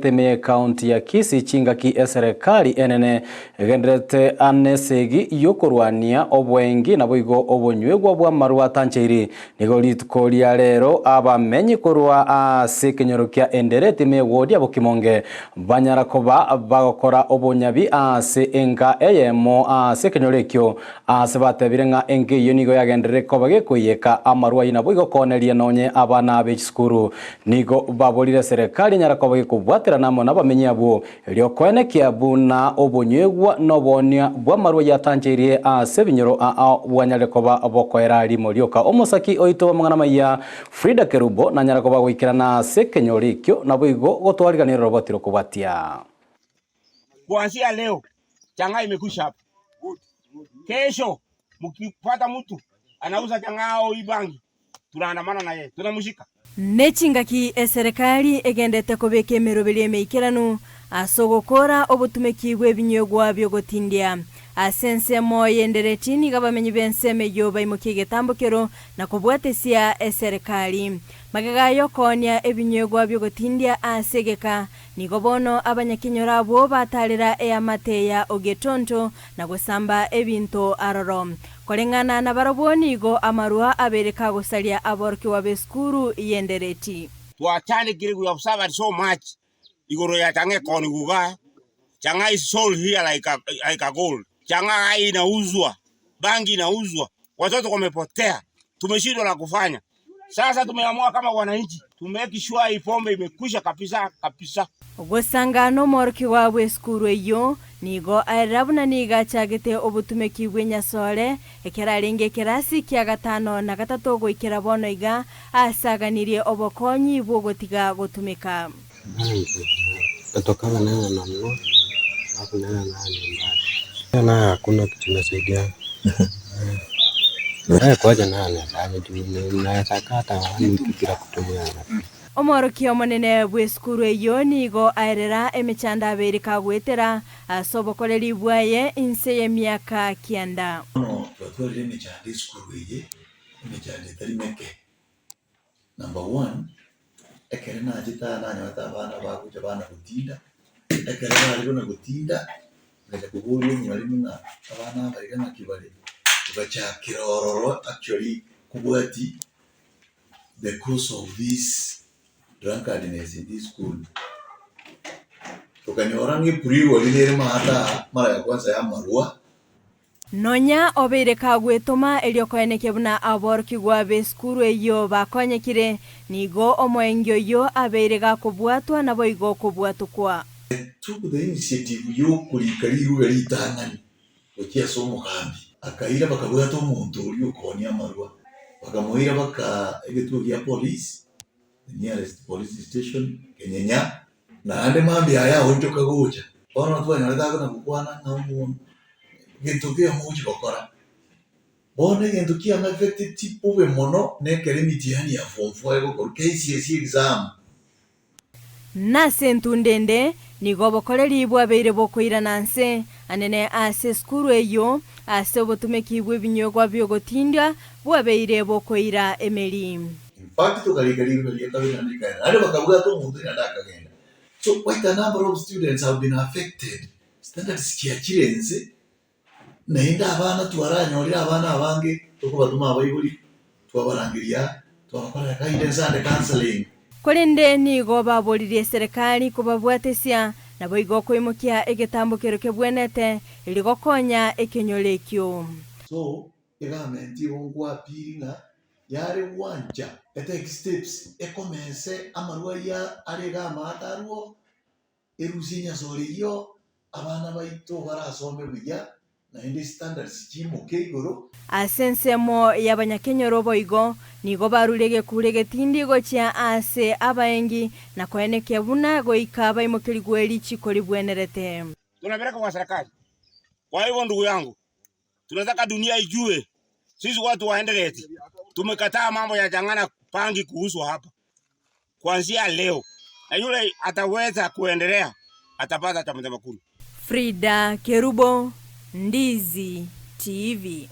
Ime y'Ekaunti ya Kisii chingaki eserekari enene egendererete ane esegi y'okorwania obwengi naboigo obonywegwa bw'amarwa atancheiri. Nigo rituko ria rero abamenyi korwa ase ekenyoro kia Endereti ime y'ewodi ya Bokimonge banyara koba bagokora obonyabi ase enka eyemo ase ekenyoro ekio ase batebire ng'a enka eyio nigo yagenderere koba gekoiyeka amarwa ayio naboigo kooneria nonye abana be chisukuru. Nigo baborire eserekari enyare koba gekobwaterana amo nabamenyi abwo, erio koenekia buna obonywegwa na oboonia bw'amarwa yatancheirie ase ebinyoro ao bwanyarire koba bokoera rimo rioka. Omosaki oito bw'amang'ana amaya Frida Kerubo nanyare koba goikerana ase ekenyoro ekio, naboigo gotwariganire oroboti rokobwatia. Kuanzia leo chang'aa imekwisha hapa. Kesho mkipata mtu anauza chang'aa au hii bangi tunaandamana na yeye, tunamshika. Ne chingaki eserekari egendete kobeka emeroberio emeikeranu ase ogokora obotumeki bw'ebinywegwa bi'ogotindia. Ase ensemo y'endereti nigo abamenyi b'ensemo eyio baimokia egetambokero na kobwatesia eserekari. Magega y'okoonia ebinywegwa bi'ogotindia ase egeka, nigo bono abanyakenyoro abwo batarera eamate ya Ogetonto na gosamba ebinto aroro. Koreng'ana nabarabwo nigo amarwa abeire kagosaria aborokigwa b'esukuru y'endereti. Twachandekire we have suffered so much igoro ya chang'aa ekoniwa igaa, chang'aa is sold here like a, like a gold, chang'aa inauzwa, bangi inauzwa, watoto wamepotea, tumeshindwa la kufanya. Sasa tumeamua kama wananchi to make sure hii pombe imekwisha kabisa kabisa. Gosanga nomworokigwa bw'esukuru eyio, nigo aerera buna nigo achagete obotumeki bw'enyasore ekero arenge ekerasi kia gatano na gatato goikera bono iga asaganirie obokonyi bw'ogotiga gotumeka. Natoka na nanunua alafu naenda nayo nyumbani. Nayo hakuna kitu inasaidia. Kuacha nayo naweza juu naweza kaa hata one week bila kutumia. Omworokia omonene bw'esukuru eyio nigo aerera emechando abeire kagoetera ase obokoreri bwaye inse y'emiaka kianda. Bono twatwarire emechando esukuru eye, emechando etari meke. Number one, ekere nachete aa nanyorete abana bagocha bana gotinda, ekere bare buna gotinda, ngacha koboria omwalimu ng'a abana aba iga ng'aki bare, togachakera ororo actually kobwati the cause of this drunkardness in this school. Tokanyora ng'a epurigori nere maate aa, mara ya kwanza ya amarwa. Nonya obeire kagwetoma erio koenekia buna aborokigwa b'esukuru eyio bakonyekire, nigo omoengi oyio abeire gakobwatwa naboigo kobwatokwa. I took the initiative yokorika rirube ritang'ani gochia ase omogambi. Akaira bakabwata omonto oria okoonia amarwa, bakamoira baka egetuo gia police, the nearest police station, Kenyenya, Naende mambia aye aonchoka gocha. Bono twanyorete akona gokwana ng'a omonto gento keyemo ogochia gokora. Bono egento kiang'afecteti bobe mono nekero emitihani ya form four egokorwa, KCSE exam. Nase entunda ende, nigo obokoreri bwabeire bokoirana nse anene ase esukuru eyio, ase obotumeki bw'ebinywegwa bi'ogotindia bwabeire bokoira emeri. In fact tokarika riruba ria kabere naende rikaenda naende bakabwata omonto naende akagenda. So quite a number of students have been affected, standards chiachire inse, naende abana twaranyorire abana abange tokobatoma abaibori, twabarangeria twabakorera guidance and counselling. Korende nigo baboririe eserekari kobabwatesia, naboigo koimokia egetambokero kebwenete, erio gokonya ekenyoro ekio. So egamenti igo nkwapiri ng'a Yare gwancha etake steps ekomese amarwa ayio are iga amaate arwo, erusie enyasore eyio, abana baito barasome buya naende standards chiimoke igoro. Ase ensemo y'abanyakenyoro boigo nigo barure egekuro egetindi gochia aase abaengi, na koenekia buna goika baimokerigwe richiko ribwenerete. Tunapeleka kwa serikali. Kwa hivyo ndugu yangu, Tunataka dunia ijue sisi watu wa Eldoret tumekataa mambo ya chang'ana bangi kuuzwa hapa kuanzia leo, na yule ataweza kuendelea atapata cha mtema kuni. Frida Kerubo, Ndizi TV.